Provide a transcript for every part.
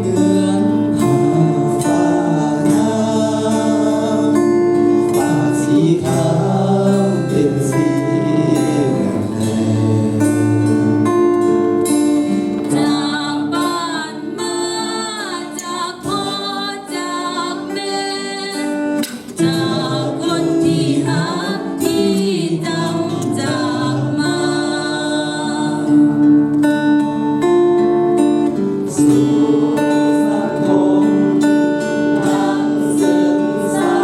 ເດືອນຫາຟ້າໜາວ ຟ້າສີຂາວເປັນສີເຫຼືອງແດງ ຈາກບ້ານມາ ຈາກພໍ່ຈາກແມ່ ຈາກຄົນທີ່ຮັກທີ່ຈຳຈາກມາ ສູ່ສັງຄົມອັນເຊື່ອມຊາ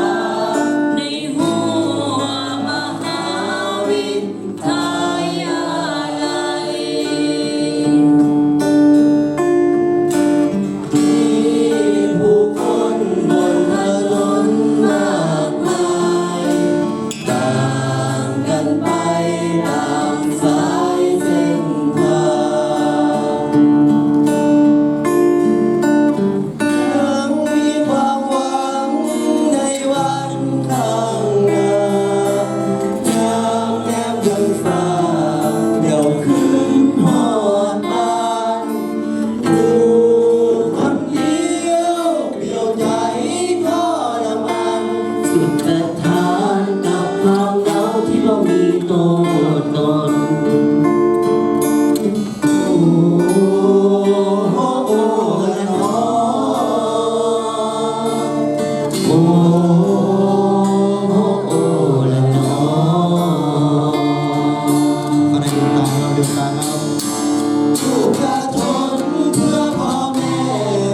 ໃນຮົ້ວມະຫາວິທະຍາໄລ. ມີຜູ້ຄົນບົນຖະໜົນມາກມາຍ ຕ່າງກັນໄປຕາມສາຍເສັ້ນທາງ ຍັງມີຄວາມຫວັງໃນວັນຂ້າງໜ້າ ຍາມແນມເບິ່ງຟ້າ ແລ້ວຄືນຮອດບ້ານ ຢູ່ຄົນດຽວ ປ່ຽວໃຈທໍລະມານ ສຸດສະທ້ານກັບຄວາມເຫງົາທີ່ບໍ່ມີຕົວຕົນ. ໂອ້ ໂອ້ ໂອ້ລະນໍ ໂອ້ ໂອ້ລະນໍ ຂໍໃຫ້ລືມຕາເນາະ ລືມຕາເນາະ. ລູກຈະທົນເພື່ອພໍ່ແມ່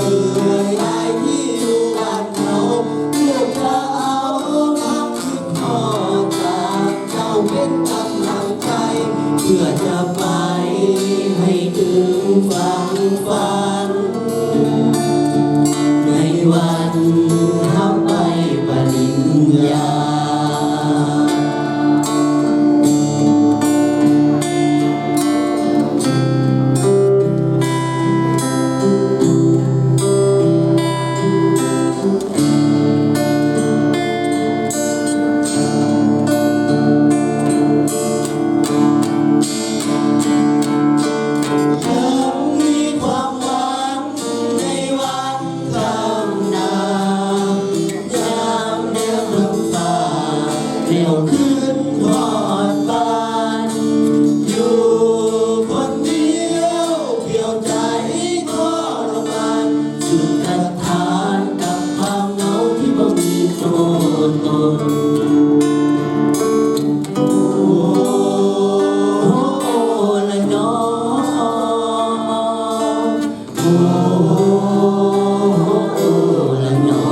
ເອື້ອຍອ້າຍທີ່ຢູ່ບ້ານເຮົາ ລູກຈະເອົາຄວາມຄິດຮອດຈາກເຈົ້າເປັນກຳລັງໃຈ ເພື່ອຈະໄປໃຫ້ເຖິງຝັ່ງຝັນ ໃນວັນຮັບໃບປະລິນຍາ. ຍັງມີຄວາມຫວັງໃນວັນຂ້າງໜ້າ ຍາມແນມເບິ່ງຟ້າ ແລ້ວຄືນຮອດບ້ານ ຢູ່ຄົນດຽວ ປ່ຽວໃຈທໍລະມານ ສຸດສະທ້ານກັບຄວາມເຫງົາທີ່ບໍ່ມີໂຕຕົນ. ໂອ້ ໂອ້ລະນໍ ໂອ້ ໂອ້ລະນໍ.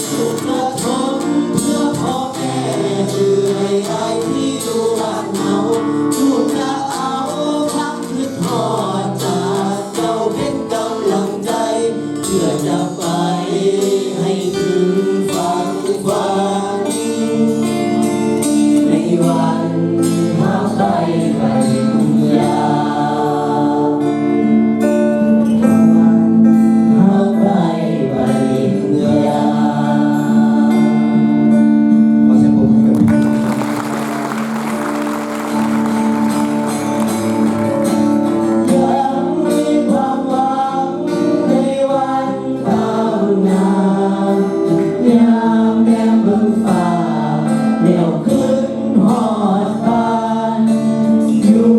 ທຸກກະທົນເພື່ອພໍ່ແມ່ເອື້ອຍອ້າຍທີ່ຢູ່ບ້ານເຮົາ ລູກຈະເອົາຄວາມຄິດຮອດຈາກເຈົ້າເປັນກຳລັງໃຈ ເພື່ອຈະໄປໃຫ້ເຖິງຝັ່ງຝັນ ໃນວັນຮັບໃບປະລິນຍາ. ຮັບໃບປະລິນຍາ. ຂໍສຽງປົບມືໃຫ້ກັບ ຍັງມີຄວາມຫວັງໃນວັນຂ້າງໜ້າ ຍາມແນມເບິ່ງຟ້າ ແລ້ວຄືນຮອດບ້ານ ຢູ່